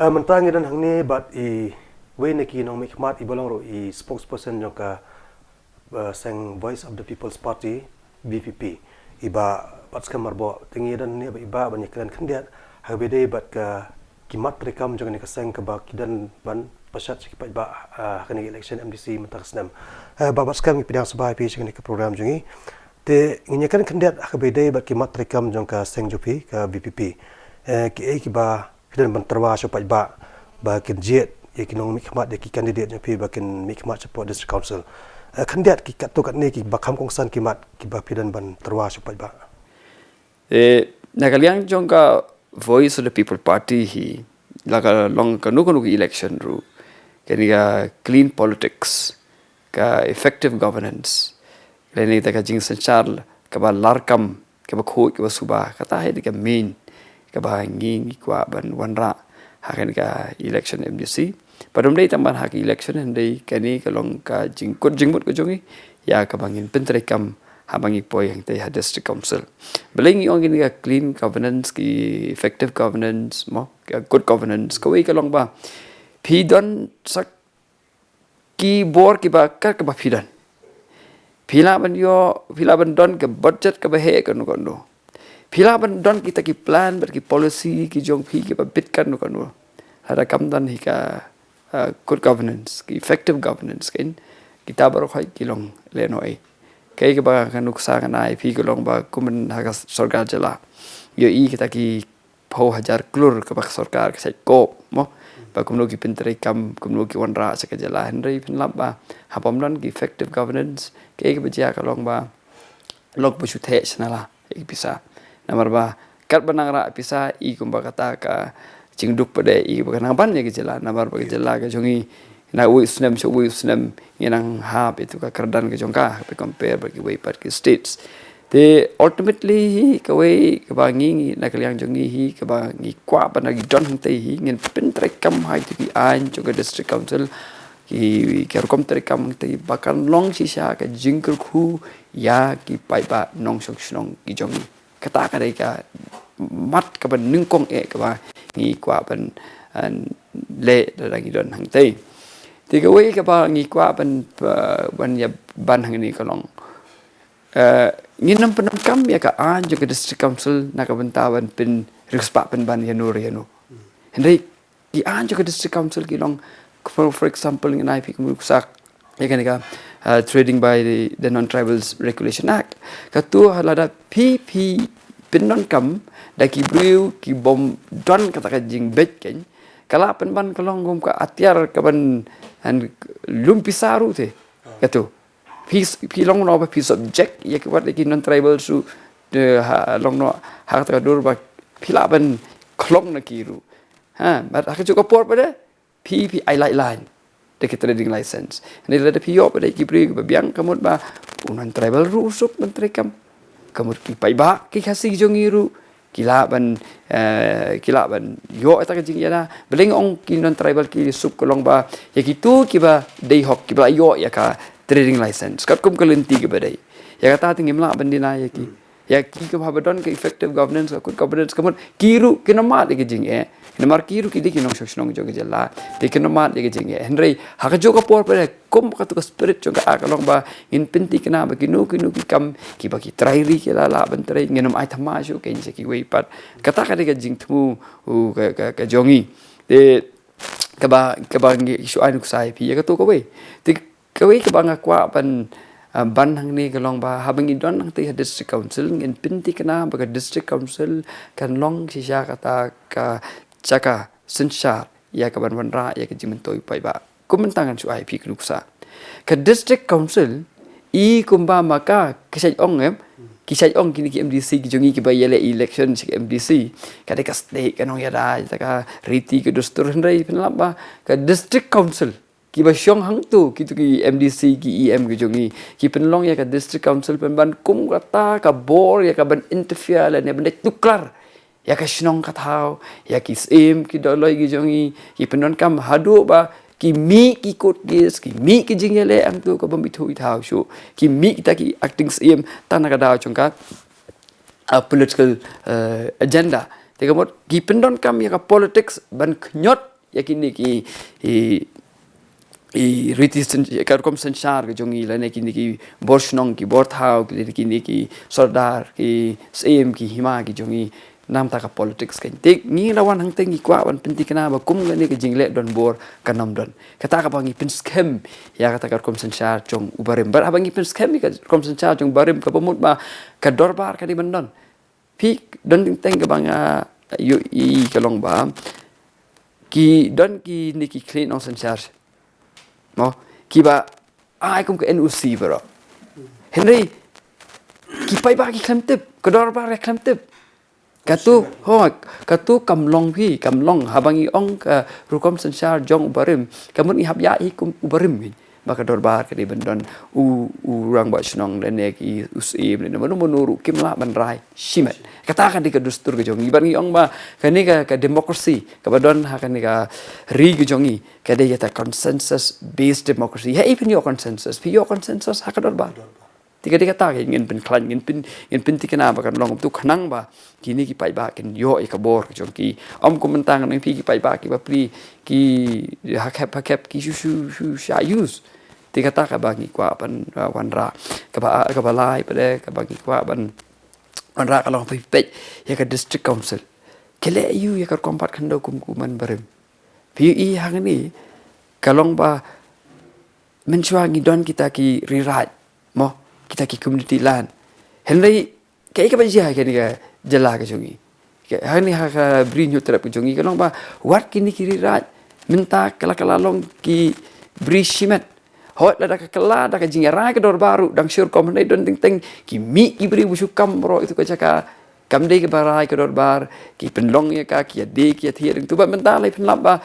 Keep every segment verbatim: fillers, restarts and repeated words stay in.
Uh, mynta ngi don hangne bad i wei na ki nongmihkhmat i ba long ruh i spokesperson jong ka uh, seng Voice of the People's Party, V P P. I Bah Batskhem Myrboh. Te ngi don hangne bad i Bah ban ïakren khyndiat ha kaba ïadei bad ka ki mat treikam jong kane ka seng kaba ki don ban pynshad sha ki paidbah uh, ha kane ka election M D C mynta ka snem. Uh, Bah Batskhem, ngi pdiang sngewbha ïa phi sha kane ka program jong ngi. Te ngin ïakren khyndiat ha kaba ïadei bad ki mat treikam jong ka seng jong phi ka V P P. Uh, kiei kiba phi don ban tyrwa sha u paidbah ba kin jied ïa ki nongmihkhmat, ïa ki candidate jong phi ba kin mihkhmat shapoh District Council. Eh, khyndiat ki katto katne kiba kham kongsan ki mat kiba phi don ban tyrwa sha u paidbah. Eh, na ka liang jong ka Voice of the People Party hi, la ka long kano kano ka election ruh, kane ka clean politics, ka effective governance, lane kata ka jingsynshar kaba larkam, kaba khuid, kaba suba, kata hi dei ka main kaba ngi ngi kwah ban wanrah ha kane ka election M D C. Bad ym dei tang ban ha ka election, hynrei kane ka long ka jingkut jingmut ka jong ngi ïa kaba ngin pyntreikam haba ngi poi hangtei ha District Council. Balei ngi ong kane ka clean governance, ki effective governance, mo, ka good governance, kawei ka long ba phi don sa ki bor kiba kat kaba phi don. Phi lah ban ïoh, phi lah ban don ka budget kaba heh kano kano. Phi lah ban don kita ki plan bad ki policy ki jong phi kiba bit kano kano. Lada kam don hi ka uh, good governance, ki effective governance, kan, kita baroh hi ki long lehnohei. Kaei kaba nga nuksa nga ai ïa phi ka long ba kumne ha ka sorkar jylla, ïohi kita ki phew hajar klur kaba ka sorkar ka shait kop, mo, ba kumno ki pyntreikam, kumno ki wanrah sha ka jylla, hynrei phin lap ba haba ym don ki effective governance, kaei kaba jia ka long ba long ba shu theh sha na la ïa ki pisa. Namar ba katba nang rah pisa i kumba kata ka jingduk pat de i ba ka nang ban ïa ka jylla, namar ba ka jylla ka jong ngi na uwei u snem sha uwei u snem ngi nang hap ïa tu ka kyrdan ka jong ka, haba compare bad kiwei pat ki states. Te ultimately hi kawei kaba ngi, ngi na ka liang jong ngi hi kaba ngi kwah ban da ngi don hangtei hi, ngin pyntreikam ha itu ki aiñ jong ka District Council, ki, ki rukom treikam hangtei ba kan long shisha ka jingkyrkhu ïa ki paidbah nongshong shnong ki jong ngi. Kata ka dei ka mat kaba nyngkong eh kaba ngi kwah ban, eh, leh lada ngi don hangtei. Te kawei kaba ngi kwah ban, eh, ban ïa ban hangne ka long, eh, ngin ym pyndonkam ïa ka aiñ jong ka District Council na ka bynta ban pynriewspah pynban ïano re ïano. Hynrei ki aiñ jong ka District Council ki long, for, for example, ngin ai ïa phi kum u ksak ïa kane ka, uh, Trading by the, the Non-Tribals Regulation Act. Kato ha lada phi, phi pyndonkam da ki briew ki bym don kata ka jingbeit, kan, ka lah pynban ka long kum ka atiar kaban, ban lum pisa ruh te. Kato. Phi, phi long noh ba phi subject ïa ki, wat ïa ki non-tribal ruh, de, ha, long noh ha kata ka dur ba phi lah ban khlong na ki ruh. Ha, bad ha kajuh ka por pat de phi, phi ai lifeline da ki trading license. Hynrei lada phi ïoh pat de ki briew kiba biang, ka mut ba u non-tribal ruh u suk ban treikam. Ka mut ki paidbah ki Khasi jong ngi ruh ki lah ban, eh, ki lah ban ïoh ïa kata ka jingïada. Balei nga ong ki non-tribal ki suk, ka long ba ïa kito kiba dei hok kiba la ïoh ïa ka trading license katkum ka lynti kaba dei, ïa kata te ngim lah ban deny ïa ki. Ïa ki kiba haba don ka effective governance, ka good governance, ka mut ki ruh kin ym mad ïa ka jingeh. Namar ki ruh ki dei ki nongshong shnong jong ka jylla, te kin ym mad ïa ka jingeh. Hynrei ha kajuh ka por pat de, kum kato ka spirit jong ka Act ka long ba ngin pynthikna ba kino kino ki kam kiba ki trai ri ki la lah ban trei, ngin ym ai thymmai shuh kein sha kiwei pat. Kata ka dei ka jingthmu, u, ka, ka, ka jong ngi. Te kaba, kaba ngi shu ai nuksa ïa phi ïa kato kawei. Te kawei kaba nga kwah ban, ah, ban hangne ka long ba haba ngi don hangtei ha District Council, ngin pynthikna ba ka District Council kan long shisha kata ka jaka synshar ïa kaban wanrah ïa ka jingmyntoi u paidbah. Kum mynta ngan shu ai ïa phi ka nuksa. Ka District Council i kumba ma ka, ka shait ong, em, ki shait ong kine ki M D C ki jong ngi kiba ïaleh election sha ki M D C. Ka dei ka state ka nongïada ïa kata ka riti ka dustur, hynrei phin lap ba ka District Council kiba shong hangto, kito ki M D C, ki E M ki jong ngi, ki pynlong ïa ka District Council pynban kum kata ka bor ïa kaban interfere lane ban leit tuklar ïa ka shnong ka thaw, ïa ki syiem ki dolloi ki jong ngi, ki pyndonkam haduh ba ki mih ki court case, ki mih ki jingïaleh hangto kabym ithuh ithaw shuh, ki mih kita ki acting syiem tang na ka daw jong ka, uh, political, uh, agenda. Te ka mut ki pyndonkam ïa ka politics ban khñiot ïa kine ki, i, i riti syn-, ka rukom synshar ka jong ngi, lane kine ki bor shnong, ki bor thaw, ki, lane kine ki sordar, ki syiem, ki hima ki jong ngi, namar ka politics kan. Te ngi la wan hangtei ngi kwah ban pynthikna ba kum kane ka jingleh donbor kan ym don. Kata kaba ngi pynskhem ïa kata ka rukom synshar jong u barim. Bad haba ngi pynskhem ïa ka rukom synshar jong u barim, kaba mut ba ka dorbar ka dei ban don. Phi, don teng teng kaba nga ïohi ka long ba ki don kine ki khlieh nongsynshar, mo, kiba ai kum ka N O C baroh. Hynrei ki paidbah ki khlem tip, ka dorbar ka khlem tip. Katu, ho, katu kam long phi, kam long. Haba ngi ong ka rukom synshar jong u barim, ka mut ngi hap ïa hi kum u barim, ba ka dorbar ka dei ban don u, u rangbah shnong lane ki u syiem lane mano mano ruh kim lah ban rai shimet. Kata ka dei ka dustur ka jong ngi, bad ngi ong ba kane ka, ka democracy kaba don ha kane ka ri ka jong ngi ka dei kata consensus based democracy. Haei phin ïoh consensus? Phi ïoh consensus ha ka dorbar. Te ka dei kata ka ngin pynkhlaiñ, ngin pyn, ngin pynthikna ba kan long kumtu khnang ba kine ki paidbah kin ïoh ïa ka bor ka jong ki. Ym kum mynta ngan ong phi ki paidbah kiba pli ki ha khep ha khep ki shu shu shu sha use. Te kata kaba ngi kwah ban, uh, wanrah. Kaba, kaba lai pat de kaba ngi kwah ban wanrah ka long phi peit ïa ka district council. Ki leh aiu ïa ka rukom pat khyndew kum, kum u barim? Phi ïohi hangne ka long ba mynshuwa ngi don kita ki riraid, mo, kita ki community land. Hynrei kaei kaba jia ha kane ka jylla ka jong ngi? Ka, hangne ha ka Bri Hynñiewtrep ka jong ngi ka long ba wat kine ki riraid mynta ka la, ka la long ki bri shimet. Hooid, lada ka kylla da ka jingïarai ka dorbar ruh dang shu rukom, hynrei don teng teng ki mih ki briew ba shu kam baroh ïa katu ka jaka. Kam dei kaba rai ka dorbar, ki pynlong ïa ka, ki ïadei ki ïathied ïa katu. Bad mynta la pynlap ba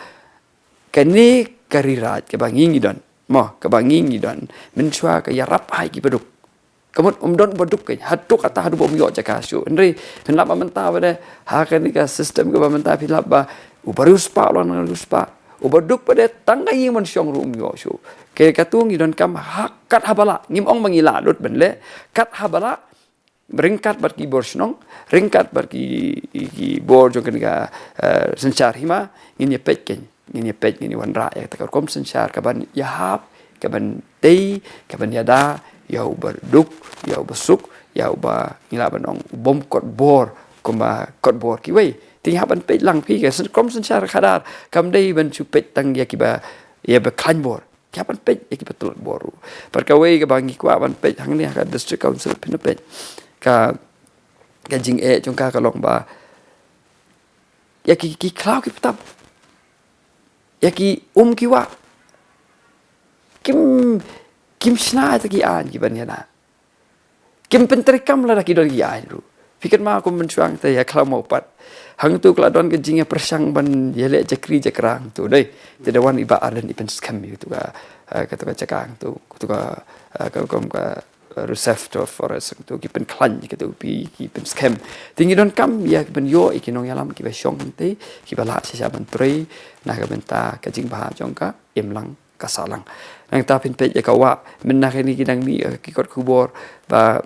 kane ka riraid kaba ngi ngi don, mo, kaba ngi ngi don, mynshuwa ka ïarap ha ki baduk. Ka mut ym don baduk, kan, haduh katta haduh ba ym ïoh jaka shuh. Hynrei pynlap ba mynta ba de ha kane ka system kaba mynta pynlap ba u bariewspah u long nang riewspah, u baduk ba de tang ka ïing ban shong ruh ym ïoh shuh. Ka, katu ngi donkam ha kat haba lah, ngim ong ba ngi lah lut ban leh, kat haba lah, ryngkat bad ki bor shnong, ryngkat bad ki, ki bor jong kane ka, eh, synshar hima, ngin ïa peit, kan, ngin ïa peit, ngin ïa wanrah ïa kata ka rukom synshar kaban ïahap, kaban tei, kaban ïada ïa u baduk, ïa u basuk, ïa uba ngi lah ban ong u bym kot bor kumba kot bor kiwei. Te ngi hap ban peit lang, phi, ka syn-, rukom synshar khadar kam dei ban shu peit tang ïa kiba, ïa ba khlaiñ bor. Ki hap ban peit ïa kiba tlot bor ruh. Bad kawei kaba ngi kwah ban peit hangne ha ka district council, phin peit ka, ka jingeh jong ka ka long ba ïa ki, ki khlaw ki btap, ïa ki um ki wah, kim, kim shna ïa ki aiñ kiban ïada. Kim pyntreikam lada ki don ki aiñ ruh. Phi kynmaw kum mynshuwa te ïa khlaw mo pat, hangtu ka la don ka jingïapyrshang ban ïaleh jakri jakra hangtu, dei. Te da wan i Bah Ardent i pynskhem ïa katu ka, eh, katu ka jaka hangtu, katu ka, eh, ka rukom ka, eh, reserve forest hangtu, ki pynkhlaiñ ïa katu, phi, ki pynskhem. Te ngi donkam ïa ki ban ïoh ïa ki nongïalam kiba shong hangte, kiba lah shisha ban trei na ka bynta ka jingbha jong ka imlang ka sahlang. Nangta phin peit ïa ka wah, mynta kine ki dang mih, eh, ki kot khubor ba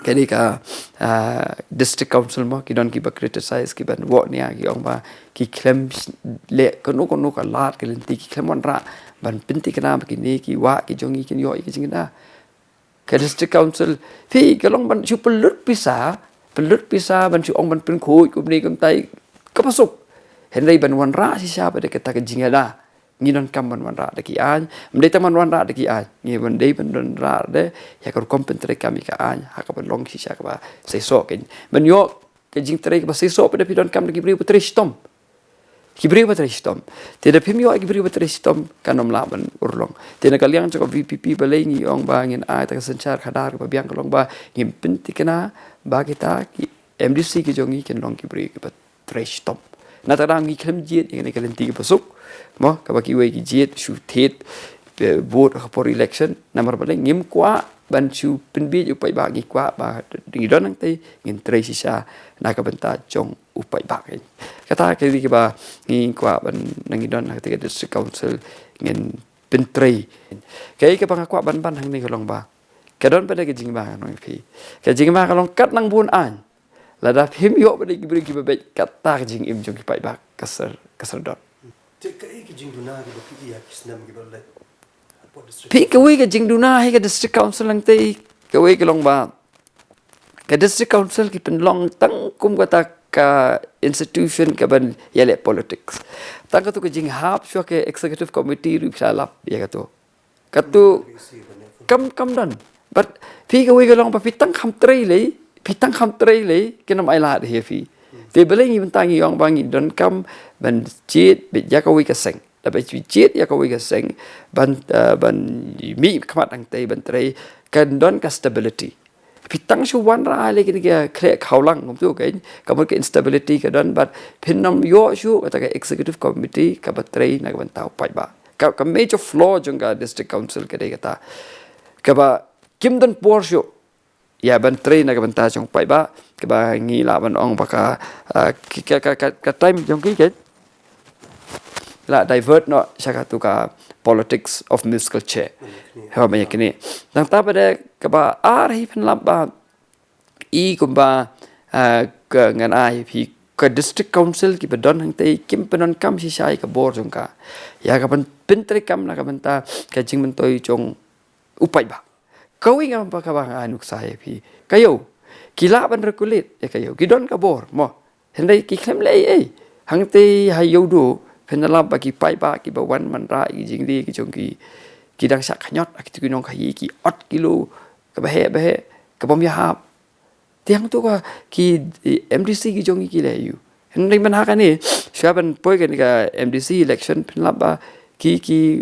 kane ka, ah, district council mo, ki don kiba criticize, kiban wah nia, ki ong ba ki khlem leh kano kano ka lad ka lynti, ki khlem wanrah ban pynthikna ba kine ki wah ki jong ngi kin ïoh ïa ka jingïada. Ka district council, phi, ka long ban shu pynlut pisa, pynlut pisa ban shu ong ban pynkhuid kumne kumtai, kaba suk. Hynrei ban wanrah shisha ba dei kata ka jingïada, ngi donkam ban wanrah da ki aiñ. Ym dei tang ban wanrah da ki aiñ, ngi ban dei ban wanrah de ïa ka rukom pyntreikam ïa ka aiñ ha kaba long shisha kaba seisoh, kan. Ban ïoh ka jingtrei kaba seisoh pat de phi donkam da ki briew ba trei shitom. Ki briew ba trei shitom. Te da phim ïoh ki briew ba trei shitom, kan ym lah ban urlong. Te na ka liang jong ka V P P balei ngi ong ba ngin ai kata ka synshar khadar kaba biang, ka long ba ngin pynthikna ba kita ki M D C ki jong ngi kin long ki briew kiba trei shitom. Nangta da ngi khlem jied ïa kane ka lynti kaba suk, mo, kaba kiwei ki jied shu thied, eh, vote ha ka por election. Namar balei? Ngim kwah ban shu pynbiej u paidbah, ngi kwah ba ngi don hangtei ngin trei shisha na ka bynta jong u paidbah. Kata ka dei kaba ngi kwah ban, na ngi don ha kata ka district council, ngin pyntrei. Kaei kaba nga kwah ban ban hangne ka long ba ka don pat de ka jingma, ngan ong ïa phi. Ka jingma ka long kat nang bun aiñ, lada phim ïoh pat de ki briew kiba beit, kata ka jingim jong ki paidbah ka sar, ka sar don. Te kaei ka jingduna kiba phi ïa ki snem kiba leit hapoh district? Phi kawei ka jingduna hi ka district council hangtei, kawei ka long ba ka district council ki pynlong tang kum kata ka institution kaban ïaleh politics. Tang katu ka jinghap shuwa ka executive committee ruh phi la lap ïa katu. Katu kam, kam don. But phi kawei ka long ba phi tang kham trei lei, phi tang kham trei lei, kin ym ailad hi ïa phi. Te balei ngi mynta ngi ong ba ngi donkam ban jied beit ïa kawei ka seng. Da ba phi jied ïa kawei ka seng ban, eh, ban mih khmat hangtei ban trei, kan don ka stability. Phi tang shu wanrah lei kine ki khleh khawlang kumtu kein, ka mut ka instability ka don, but phin ym ïoh shuh kata ka executive committee kaba trei na ka bynta u paidbah. Ka, ka major flaw jong ka district council ka dei kata. Kaba kim don por shuh ïa ban trei na ka bynta jong u paidbah, kaba ngi lah ban ong ba ka, ah, ki, ka, ka, ka, ka time jong ki kein la divert noh sha katu ka politics of musical chair. Ho, ba ïa kine. Nangta pat de kaba ar hi phin lap ba i kumba, ah, ka ngan ai phi ka district council kiba don hangtei kim pyndonkam shisha ïa ka bor jong ka. Ïa ka ban pyntreikam na ka bynta ka jingmyntoi jong u paidbah. Kawei nga ba kaba nga ai nuksa ïa phi. Ka ïew. Ki lah ban regulate ïa ka ïew. Ki don ka bor mo. Hynrei ki khlem leh ei ei. Hangtei ha Ïewduh phin lap ba ki paidbah kiba wan wanrah ïa ki jingri ki jong ki, ki dang shah khñiot ha kitu ki nongkhaïi, ki ot kilo kaba heh ba heh, kaba ym ïahap. Te hangtu ka ki, eh, M D C ki jong ki leh ïa u. Hynrei mynta kane shuwa ban poi kane ka M D C election phin lap ba ki, ki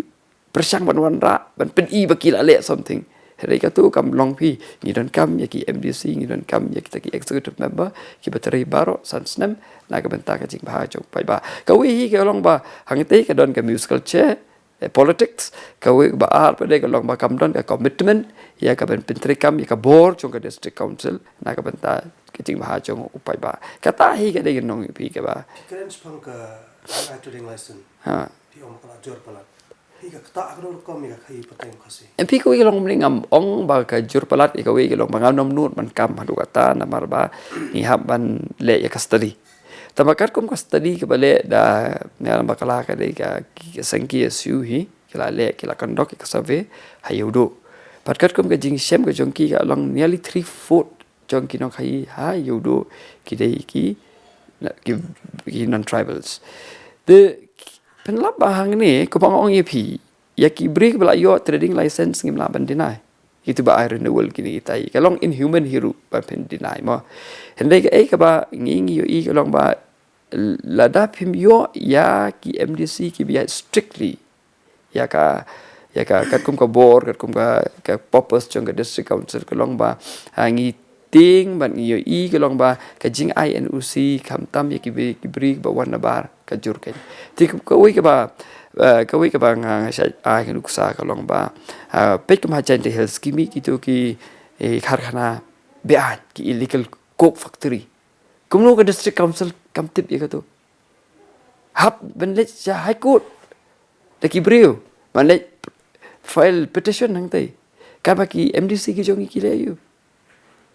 pyrshang ban wanrah, ban pyni ba ki la leh something. Hynrei katu kam long phi, ngi donkam ïa ki M D C, ngi donkam ïa kita ki executive member kiba trei baroh san snem na ka bynta ka jingbha jong u paidbah. Kawei hi ka long ba hangtei ka don ka musical chair, eh, politics, kawei ba ar pat de ka long ba kam don ka commitment ïa ka ban pyntreikam ïa ka bor jong ka district council na ka bynta ka jingbha jong u paidbah. Kata hi ka dei ka nongïohi kaba. Phi kren shaphang ka trading license. Ha. Phi ong ka la jur palat. Phi ka kata ka rukom ïa ka khaïi pateng Khasi. Em phi kawei ka long mynne ngam ong ba ka jur palat, ïa kawei ka long ba ngam nud ban kam haduh kata namar ba ngi hap ban leh ïa ka study. Tangba katkum ka study kaba leh da Nongïalam Bakla ka dei ka, ki, ka seng K S U hi, ki la leh, ki la conduct ïa ka survey ha Ïewduh. Bad katkum ka jingshem ka jong ki ka long nearly three fourth jong ki nongkhaïi ha Ïewduh ki dei ki, na, ki, ki non-tribals. Te phin lap ba hangne kumba nga ong ïa phi, ïa ki briew kiba la ïoh trading license ngim lah ban deny. Itu ba ai renewal kine kita hi. Ka long inhuman hi ruh ba phin deny mo. Hynrei kaei kaba ngi ngi ïohi ka long ba lada phim ïoh ïa ki M D C kiba ïaid strictly ïa ka, ïa ka katkum ka bor, katkum ka, ka purpose jong ka district council ka long ba, ha, ngi tieng bad ngi ïohi ka long ba ka jingai N O C khamtam ïa ki briew, ki briew ba wan nabar ka jur kein. Te kawei kaba, eh, kawei kaba nga, nga shait ai ka nuksa ka long ba, eh, peit kum ha Jaintia Hills ki mih kito ki, eh, karkhana be-aiñ, ki illegal coke factory. Kumno ka district council kam tip ïa kato? Hap ban leit sha High Court da ki briew, ban leit file petition hangtei. Katba ki M D C ki jong ngi ki leh ïa u.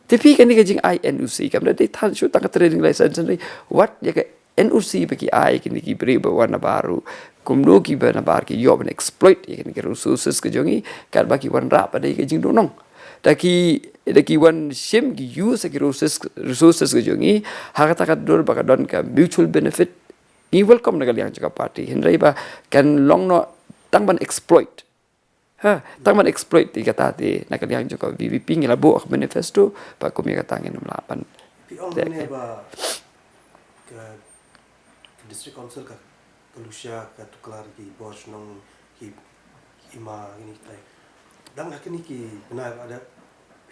Te phi kane ka jingai N O C kam da dei than shuh tang ka trading license, hynrei wat ïa ka N O C ba ki ai kine ki briew ba wan nabar ruh. Kumno kiba nabar ki ïoh ban exploit ïa kine ki resources ka jong ngi, katba ki wanrah pat da ïa ka jingduhnong. Da ki, da ki wan shim, ki use ki resources, resources ka jong ngi ha kata ka dur ba ka don ka mutual benefit. Ngi welcome na ka liang jong ka party, hynrei ba kan long noh tang ban exploit. Ha, tang ban exploit, te kata te na ka liang jong ka V P P ngi la buh ha ka manifesto, ba kum ïa kata ngin ym lah ban. Phi ong te ne ba ka, ka district council ka, ka Lushia ka tuklar ki bor shnong, ki, ki ima, kine kitai. Dang ha kine ki bnai ba dep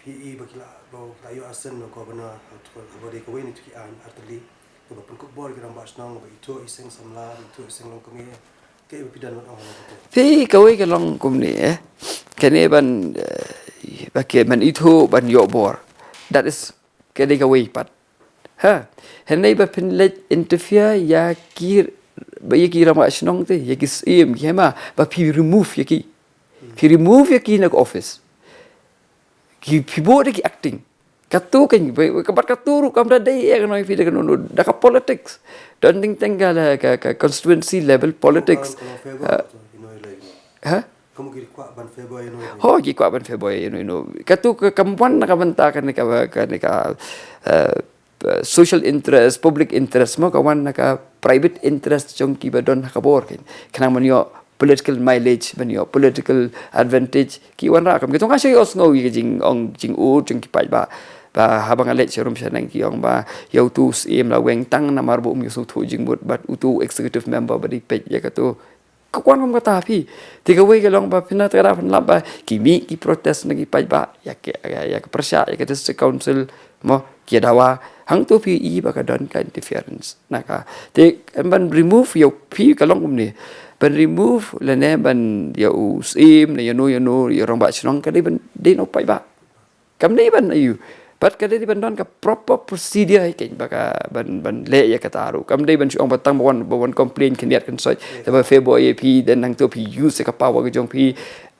phi i ba ki la, ba ki la ïoh asen na governor, ha tuklar ba dei kawei na ki aiñ artylli, kaba pynkup bor ki rangbah shnong ba ithuh i seng samla, ithuh i seng longkmie. Kaei ba phi don ban ong ha kata? Phi, kawei ka long kumne, eh. Kane ban, eh, ba ki ban ithuh ban ïoh bor. That is, ka dei kawei pat. Ha, hynrei ba phin leit interfere ïa ki, ba ïa ki rangbah shnong te, ïa ki syiem, ki hima, ba phi remove ïa ki. Phi remove ïa ki na ka office. Ki, phi buh da ki acting. Katu kan, ba, ba, ka bat katu ruh kam da dei, eh, ka nongphi da ka nunu, da ka politics. Don ding teng ka la, ka, ka constituency level politics. Ka long favour, you know, like, Ha? Ka mut ki kwah ban favour, you know, like. Ho, ki kwah ban favour, you know, you know. Katu ka kam wan na ka bynta kane ka, kane ka, eh, social interest, public interest mo, ka wan na ka private interest jong kiba don ha ka bor kan. Khnang ban ïoh political mileage, ban ïoh political advantage, ki wanrah kam. Kito nga shu ïohsngew ïa ka jingong jingud jong ki paidbah. Ba haba nga leit sharum shaneng ki ong ba ïa utu u syiem la weng tang namar ba um ïohsngew thuh jingmut bad utu executive member ba dei peit ïa katu. Ka kwah ngam kata phi. Te kawei ka long ba phin ïa kata phin lap ba ki mih ki protest na ki paidbah ïa ka, ïa ka pyrshah ïa ka district council mo, ki dawa. Hangtu phi i ba ka don ka interference na ka. Te ban remove ïa phi ka long kumne. Ban remove lane ban ïa u syiem ne ïa no ïa no ïa rangbah shnong ka dei ban dei na u paidbah. Kam dei ban aiu. Bad ka dei ban don ka proper procedure hi kan ba ka ban, ban leh ïa kata ruh. Kam dei ban shu ong ba tang ba wan, ba wan complain khyndiat khynsoit. Te ba favour ïa phi, then hangtu phi use ïa ka power ka jong phi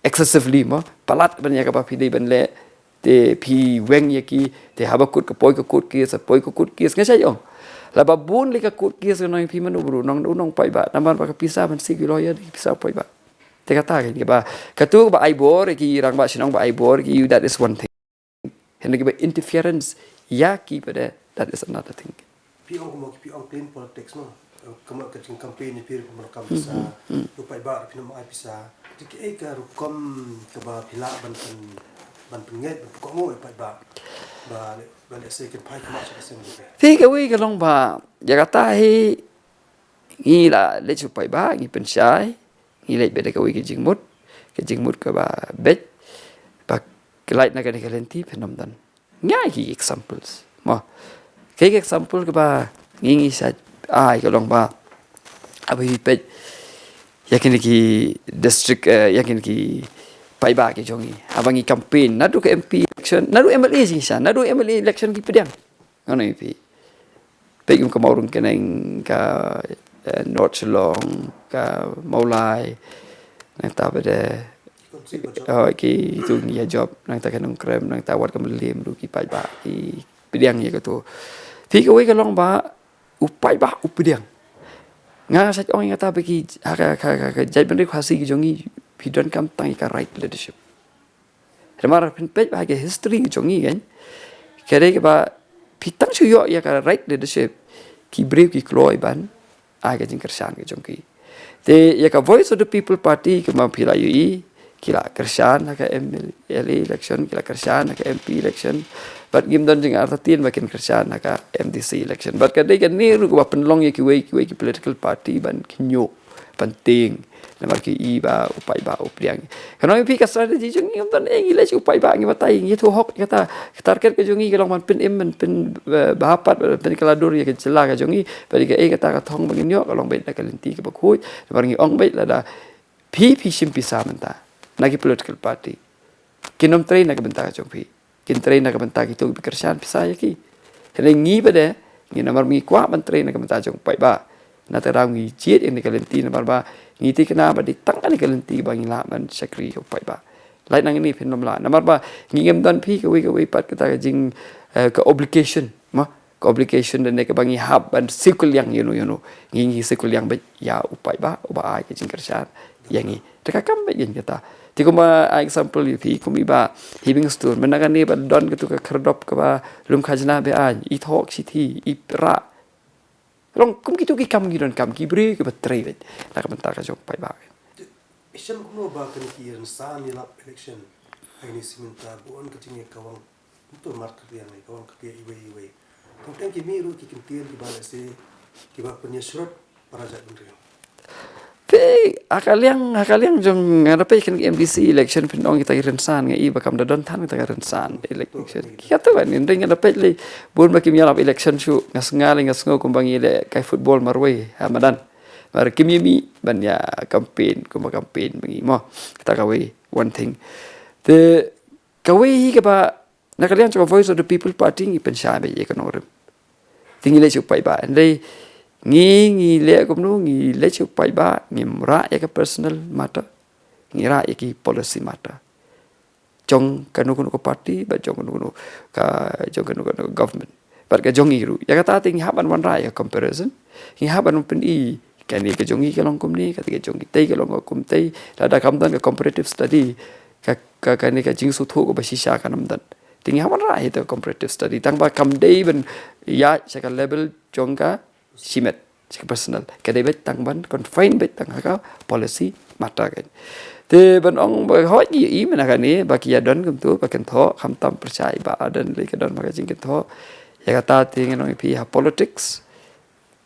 excessively mo. Palat ban ïa kaba phi dei ban leh. Te phi weng ïa ki, te haba kut ka poi ka kut case, poi ka kut case. Nga shait ong. Laba bun lei ka kut case ka nongphi man u bru nong, u nongpaidbah. Namar ba ka pisa ban siew ki lawyer, ki pisa paidbah. Te kata kan kaba. Katu ba ai bor ïa ki rangbah shnong ba ai bor ïa ki, that is one thing. Hynrei kiba interference ïa ki pat, that is another thing. Phi ong kumno, phi ong clean politics no. Kumno ka jing campaign ïa phi ruh kumno kam pisa. U paidbah ruh phi nym ai pisa. Te kaei ka rukom kaba phi lah ban pyn, ban pynngeit ban pynkohnguh ïa u paidbah. Ba, ba lehse kin phai kumno sha ka seng. Te kawei ka long ba ïa kata hi ngi la leit sha u paidbah, ngi pynshai, ngi leit bad kawei ka jingmut, ka jingmut kaba beit, ba ka lait na kane ka lynti phin ym don. Ngi ai ki examples. Mo. Ka example kaba ngi ngi sa ai ka long ba haba phi peit ïa kine ki district, eh, ïa kine ki paidbah ki jong ngi. Haba ngi campaign, naduh ka M P election, naduh M L A jingshisha, naduh M L A election ki pdiang. Ngan ong ïa phi. Peit kum ka Mawryngkneng, ka, eh, North Shillong, ka Mawlai, nangta pat de, oh, ki tu ngi ïa jop, nangta ka Nongkrem, nangta wat ka Mylliem ruh ki paidbah ki pdiang ïa katu. Phi kawei ka long ba u paidbah u pdiang. Nga nga sa ong ïa kata ba ki ha ka, ka, ka, ka jaitbynriew Khasi ki jong ngi phi donkam tang ïa ka right leadership. Namar phin peit ba ha ka history jong ngi kan. Ka dei kaba phi tang shu ïoh ïa ka right leadership, ki briew ki kloi ban ai ka jingkyrshan ka jong ki. Te ïa ka Voice of the People Party kumba phi la ïohi, ki la kyrshan ha ka M L A election, ki la kyrshan ha ka M P election. Bad ngim don jingartatien ba kin kyrshan ha ka M D C election. Bad ka dei kane ruh kaba pynlong ïa kiwei kiwei ki political party ban kynñiuh, ban tieng. Namar ki i ba u paidbah u pdiang. Ka nongphi ka strategy jong ngi ngim don, eh, ngi leit sha u paidbah ngi batai, ngi ïathuh hok ïa kata. Ka target ka jong ngi ka long ban pynim, ban pyn, eh, bha pat, ban pynkylla dur ïa ka jylla ka jong ngi. Bad ïa kaei kata ka thong ba ngin ïoh ka long beit na ka lynti kaba khuid. Namar ngi ong beit lada phi phi shim pisa mynta na ki political party, kin ym trei na ka bynta ka jong phi. Kin trei na ka bynta kito kiba kyrshan pisa ïa ki. Hynrei ngi pat de, ngi namar ngi kwah ban trei na ka bynta jong u paidbah. Na kata ka daw ngi jied ïa kane ka lynti namar ba ngi thikna ba dei tang kane ka lynti ba ngi lah ban shakri ïa u paidbah. Lait nangne phin ym lah namar ba ngi ngim don phi kawei kawei pat kata ka jing, eh, ka obligation, mo. Ka obligation lane kaba ngi hap ban siew kylliang ïano ïano. Ngi ngi siew kylliang beit ïa u paidbah uba ai ka jingkyrshan ïa ngi. Te ka kam beit ïa ngi kata. Te kumba ai example ïa phi kum i Bah Heavingstone, mynta kane ba don katu ka khyrdop kaba lum khajna ba ai, i thok shithi, i rah. Long kum kitu ki kam ngi donkam, ki briew kiba trei beit na ka bynta ka jong u paidbah. Te shem kumno ba kane ki rynsan ïalap election ha kine ki sngi mynta, bun ka jingïakawang. Uto mar ka biang ne ka wan ka pia iwei iwei. Tang tang ki mih ruh ki kyntien kiba lehse kiba pynïasyrut para jaitbynriew. Te ha ka liang, ha ka liang jong nga da peit kane ka M D C election phin ong kita ki rynsan, nga i ba kam da don than kita ki rynsan election. Ki kata ban, hynrei nga da peit lei bun ba kim ïalap election shuh, nga sngew lei, nga sngew kumba ngi leh kai football marwei ha madan. Mar kim ïa mih ban ïa campaign kumba campaign ba ngi mo. Kata kawei, one thing. Te kawei hi kaba na ka liang jong ka Voice of the People Party ngi pynshai beit ïa ka nongrim. Te ngi leit sha u paidbah. Hynrei ngi, ngi leh kumno, ngi leit sha u paidbah, ngim rah ïa ka personal matter. Ngi rah ïa ki policy matter. jong kano kano ka party, bad jong kano kano ka, jong kano kano ka government. Bad ka jong ngi ruh. Ïa kata te ngi hap ban wanrah ïa ka comparison. Ngi hap ban pyni kane ka jong ngi ka long kumne, kata ka jong kitei ka long kumtei. Lada kam don ka comparative study, ka, ka, kane ka jingsngewthuh kaba shisha kan ym don. Te ngi hap ban wanrah ïa ka comparative study. Tang ba kam dei ban ïaid sha ka level jong ka shimet, sha ka personal. Ka dei beit tang ban confine beit tang ha ka policy matter kan. Te ban ong ba hooid ngi ïohi mynta kane ba ki ïa don kumto ba kynthoh, khamtam pyrshah i Bah Ardent lei ka don ba ka jingkynthoh. Ïa kata te ngan ong ïa phi ha politics,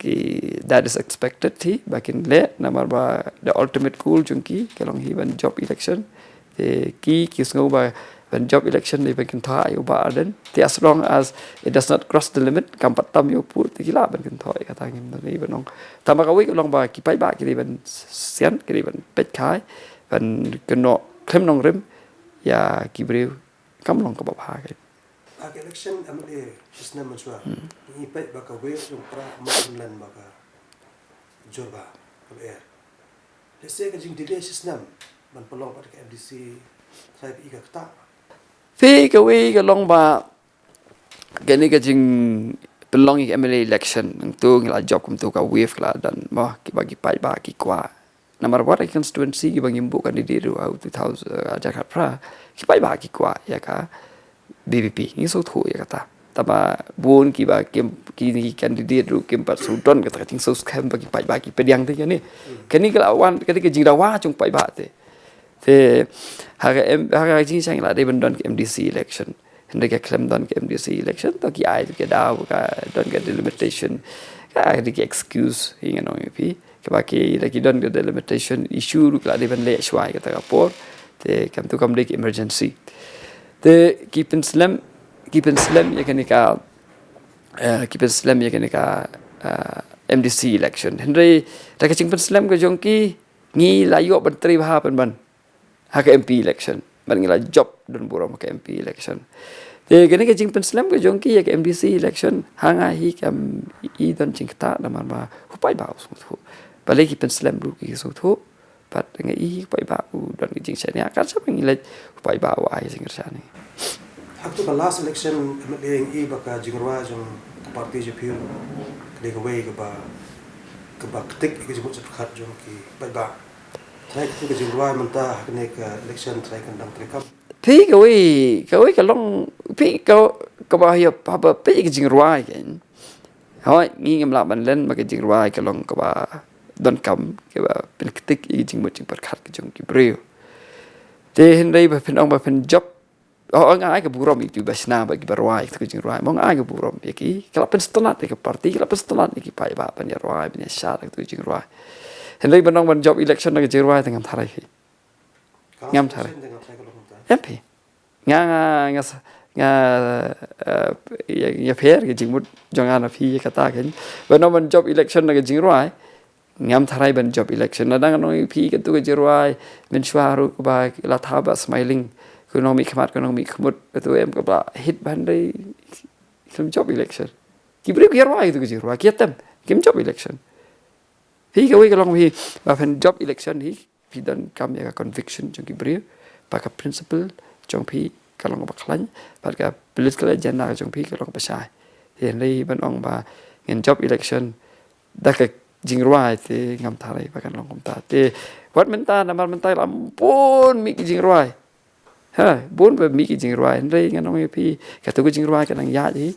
ki, that is expected hi ba kin leh, namar ba the ultimate goal jong ki ka long hi ban jop election. Te ki, ki sngew ba ban jop election dei ban kynthoh ïa u Bah Ardent. Te as long as it does not cross the limit, kam pat tam ïa u pud, te ki lah ban kynthoh ïa kata, ngim don ei ban ong. Tang ba kawei ka long ba ki paidbah ki dei ban sian, ki dei ban peit kai, ban kynnoh khlem nongrim ïa ki briew, kam long kaba bha ka. Ha ka election M L A shi snem mynshuwa, ngi peit ba ka wave jong para Hmar Inland ba ka jur bha, kaba er. Lehse ka jingdelay shi snem ban pynlong pat ka M D C, trai phi ka kata. Phi, kawei ka long ba kane ka jingpynlong ïa ka M L A election, nangtu ngi la jop kumto, ka wave ka la don mo, kiba ki paidbah ki kwah. Namar ba ha ki constituency kiba ngim buh candidate ruh ha u two thousand, uh, hajar khatphra, ki paidbah ki kwah ïa ka V P P, ngi sngewthuh ïa kata. Tang ba bun kiba kim, ki, ki candidate ruh kim pat sngewdon kata ka jingsngewskhem ba ki paidbah ki pdiang te kane. Kane ka la wan, kane ka jingdawa jong paidbah te. Te ha ka M-, ha ka jingshang la dei ban don ka M D C election. Hynrei ka khlem don ka M D C election, to ki ai, to ki daw ka don ka delimitation. Ka dei ki excuse, ïa ngan ong ïa phi. Kaba ki, la ki don ka delimitation issue ruh ka la dei ban leh shuwa ïa kata ka por. Te kumto kam dei ka emergency. Te ki pynslem, ki pynslem ïa kane ka, eh, ki pynslem ïa kane ka, eh, M D C election. Hynrei da ka jingpynslem ka jong ki, ngi la ïoh ban trei bha pynban ha ka M P election. Bad ngi la jop don burom ha ka M P election. Te kane ka jingpynslem ka jong ki ïa ka M D C election, ha nga hi kam i don jingktah, namar ba u paidbah u sngewthuh. Balei ki pynslem ruh ki sngewthuh. Bad nga i u paidbah u don ka jingshaniah, kan sa ba ngi leit u paidbah u ai jingkyrshan. Ha kato ka last election M L A ngi i ba ka jingrwai jong ka party jong phi ka dei kawei kaba, kaba ktik ïa ka jingmut jingpyrkhat jong ki paidbah. Trai kato ka jingrwai mynta ha kane ka election trai kan dang treikam. Phi, kawei, kawei ka long, phi, ka, kaba ïa, haba phi ka jingrwai kan. Hooid, ngi ngim lah ban len ba ka jingrwai ka long kaba donkam, kaba pynktik ïa ka jingmut jingpyrkhat ka jong ki briew. Te hynrei ba phin ong ba phin jop, oh, nga ai ka burom ïa kiba shna bad kiba rwai kato ka jingrwai. Mo, nga ai ka burom ïa ki, ka la pynsngewtynnat ïa ka party, ka la pynsngewtynnat ïa ki paidbah ban ïa rwai, ban ïa shad kato ka jingrwai. Hynrei ban ong ban jop election na ka jingrwai te ngam tharai hi. Ngam tharai. Em phi. Nga, nga, nga sa, nga, eh, ïa, ïapher ka jingmut jong nga na phi ïa kata kan. Ban ong ban jop election na ka jingrwai, ngam tharai ban jop election. Lada ngan ong ïa phi kato ka jingrwai mynshuwa ruh kaba la thaw Bah Smiling, ka nongmihkhmat, ka nongmihkhmut, kato em kaba hit bha, hynrei kim jop election. Ki briew ki ïarwai kato ka jingrwai, ki ïatem, kim jop election. Phi, kawei ka long phi ba phin jop election hi, phi donkam ïa ka conviction jong ki briew, ba ka principle jong phi ka long kaba khlaiñ, bad ka political agenda jong phi ka long kaba shai. Te hynrei ban ong ba ngin jop election da ka jingrwai te ngam tharai ba kan long kumta. Te wat mynta, namar mynta la bun mih ki jingrwai. Ha, bun ba mih ki jingrwai, hynrei ngan ong ïa phi, kato ka jingrwai ka nang ïaid hi.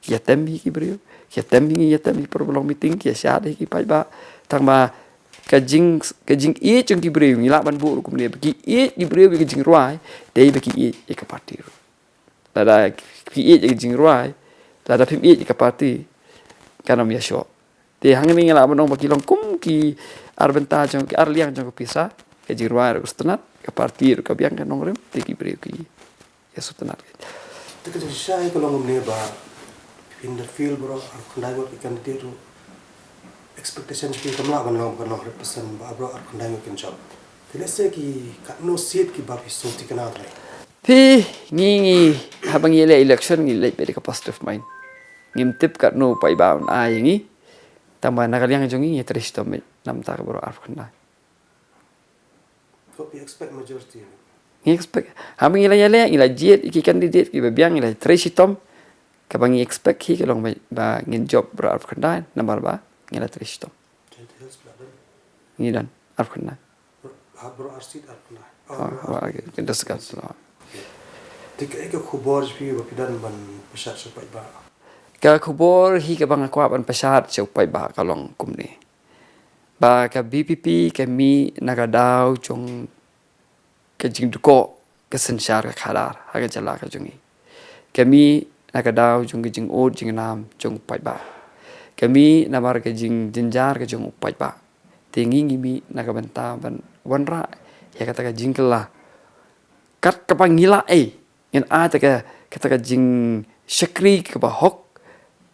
Ki ïatem hi ki briew, ki ïatem hi, ngi ïatem hi, por ba long meeting ki ïashad hi ki paidbah. Tang ba ka jing, ka jingïeit jong ki briew, ngi lah ban buh ruh kumne, ba ki ïeit ki briew ïa ka jingrwai, dei ba ki ïeit ïa ka party ruh. Lada phi ïeit ïa ka jingrwai, lada phim ïeit ïa ka party, kan ym ïashoh. Te hangne ngi lah ban ong ba ki long kum ki ar bynta jong, ki ar liang jong ka pisa, ka jingrwai ruh ka sngewtynnat, ka party ruh ka biang ka nongrim, te ki briew ki ïa sngewtynnat. Te ka jingshisha ka long kumne ba in the field baroh arphew khyndai ngut ki candidate ruh expectation jong ki kam lah ban long ba ka nong hundred percent ba baroh arphew khyndai ngut kin jop. Te lehse ki katno seat kiba phi sngewthikna trai? Phi, ngi, ngi, haba ngi leh election ngi leh beit da ka positive mind. Ngim tip katno paidbah un ai ïa ngi. Tang ba na ka liang jong ngi ngi trei shitom beit namar ka baroh arphew khyndai. Ko phi expect majority? Ngi expect. Haba ngi la ïaleh, ngi la jied ïa ki candidate kiba biang, ngi la trei shitom. Kaba ngi expect hi ka long ba, ba ngin jop baroh arphew khyndai, namar ba ngi la trei shitom. Ngi don arphew khyndai. Ha, baroh ar seat arphew khyndai. Oh, baroh ar seat. Te kaei ka khubor jong phi ba phi don ban pyrshah sha u paidbah? Ka khubor hi kaba nga kwah ban pyrshah sha u paidbah ka long kumne. Ba ka V P P ka mih na ka daw jong ka jingdkoh ka synshar ka khadar ha ka jylla ka jong ngi. Ka mih na ka daw jong ka jingud jingnam jong u paidbah. Ka mih namar ka jingjynjar ka jong u paidbah. Te ngi ngi mih na ka bynta ban wanrah ïa kata ka jingkylla. Kat kaba ngi lah, eh, ngin ai kata ka, kata ka jingshakri kaba hok,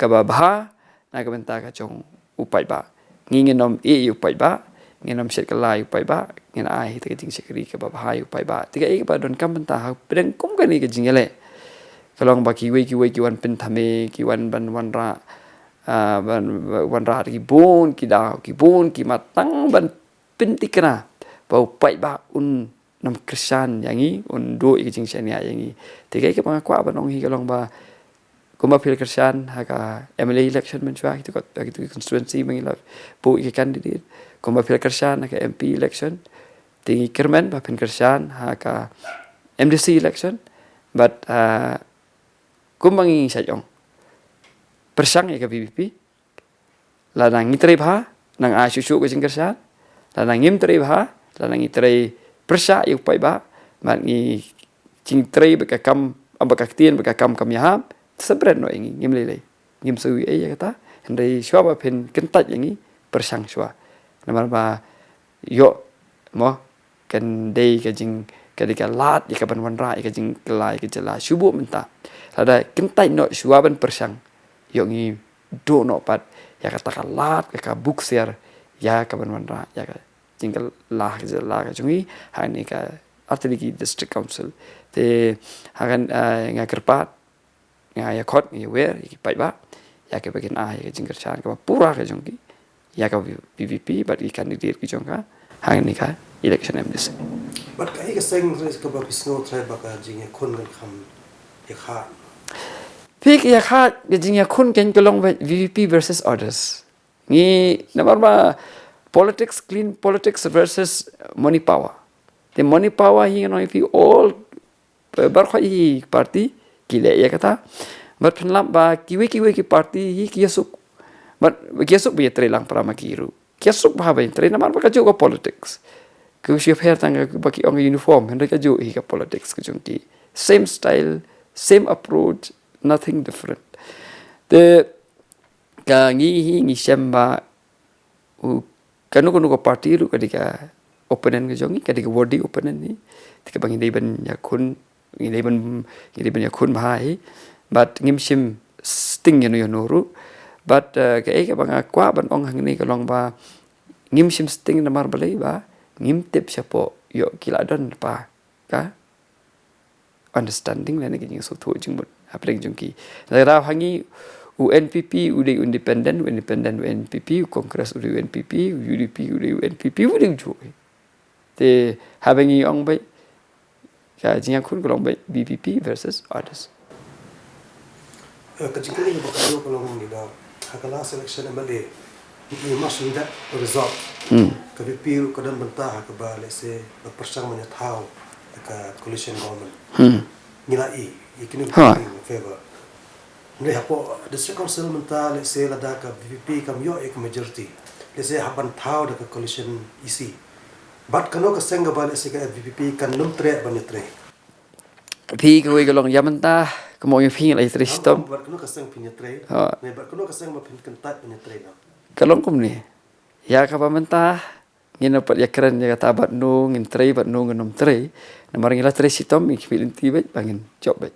kaba bha, na ka bynta ka jong u paidbah. Ngi ngin ym ïeh ïa u paidbah, ngin ym shet kylla ïa u paidbah, ngin ai kata ka jingshakri kaba bha ïa u paidbah. Te kaei kaba donkam mynta hapdeng kum kane ka jingïaleh, ka long ba kiwei kiwei ki wan pynthame, ki wan ban wanrah, ah, ban, ban wanrah da ki bun ki daw, ki bun ki mat tang ban pynthikna ba u paidbah un nym kyrshan ïa ngi, un duh ïa ka jingshaniah ïa ngi. Te kaei kaba nga kwah ban ong hi ka long ba kumba phi la kyrshan ha ka M L A election mynshuwa, kito ki, kito ki constituency ba ngi la buh ïa ki candidate. Kumba phi la kyrshan ha ka M P election, te ngi kyrmen ba phin kyrshan ha ka M D C election. But, ah, kumba ngi shait ong, pyrshang ïa ka V P P. Lada ngi trei bha, nang ai shuh shuh ka jingkyrshan. Lada ngim trei bha, lada ngi trei pyrshah ïa u paidbah, bad ngi jingtrei bad ka kam, bad ka ktien bad ka kam kam ïahap, sa bret noh ïa ngi, ngim lei lei. Ngim sa ïohi ei ïa kata, hynrei shuwa ba phin kyntait ïa ngi, pyrshang shuwa. Namar ba ïoh, mo, kan dei ka jing, ka dei ka lad ïa ka ban wanrah ïa ka jingkylla ïa ka jylla shu buh mynta. Lada kyntait noh shuwa ban pyrshang, ïoh ngi duh noh pat ïa kata ka lad, ïa ka buksiar, ïa ka ban wanrah ïa ka jingkylla ka jylla ka jong ngi, hangne ka Artylli District Council. Te hangne, eh, nga kyrpad, nga ïakhot, nga ïawer ïa ki paidbah, ïa kiba kin ai ïa ka jingkyrshan kaba pura ka jong ki ïa ka V P P bad ki candidate ki jong ka hangne ka election M D C. Bad kaei ka seng re kaba phi sngew trai ba ka jingïakhun kan kham ïakhun? Phi, ka ïakhun, ka jingïakhun kan ka long V P P versus others. Ngi, namar ba politics, clean politics versus money power. Te money power hi ngi nong phi all, eh, baroh hi party ki leh ïa kata. Bad phin lap ba kiwei kiwei ki party hi ki ïasuk. Bad ki ïasuk ba ïatrei lang para ma ki ruh. Ki ïasuk bha ba ïatrei namar ba kajuh ka politics. Ka shu pher tang kaba ki ong uniform, hynrei kajuh hi ka politics ka jong ki. Same style, same approach, nothing different. Te ka ngi hi ngi shem ba u, kano kano ka party ruh ka dei ka opponent ka jong ngi, ka dei ka worthy opponent hi. Te kaba ngi dei ban ïakhun, ngi dei ban, ngi dei ban ïakhun bha hi. Bad ngim shim sting ïano ïano ruh. Bad, eh, kaei kaba nga kwah ban ong hangne ka long ba ngim shim sting namar balei ba ngim tip shapoh ïoh ki la don lypa ka understanding lane ka jingsngewthuh jingmut hapdeng jong ki. Lada ha ngi u N P P u dei u independent, u independent u N P P, u Congress u dei u N P P, u U D P u dei u N P P, u dei u juh. Te haba ngi ong beit ka jingïakhun ka long beit V P P versus others. Eh, ka jingkylli kaba khatduh ka long ngi da ha ka last election M L A, ngi must need that result. Hmm. Ka V P P ruh ka don bynta ha kaba, let's say, ba pyrshang ban ïathaw ka coalition government. Hmm. Ngi la i, i kine Ha. in favor. Hynrei hapoh District Council mynta, let's say, lada ka V P P kam ïoh ïa ka majority, let's say, hap ban thaw da ka coalition E C. Bad kano ka seng kaba, let's say, ka V P P kan nym treh ban ïatrei? Phi, kawei ka long ïa mynta, kumno ïa phi ngi la ïatrei shitom. Bad kano ka seng phin ïatrei? Ha. Ne, bad kano ka seng ba phin kyntait ban ïatrei na? Ka long kumne. Ïa kaba mynta, ngin ym pat ïakren ïa kata bad no ngin trei bad no ngin ym trei. Namar ngi la trei shitom, ngi khmih lynti beit ba ngin jop beit.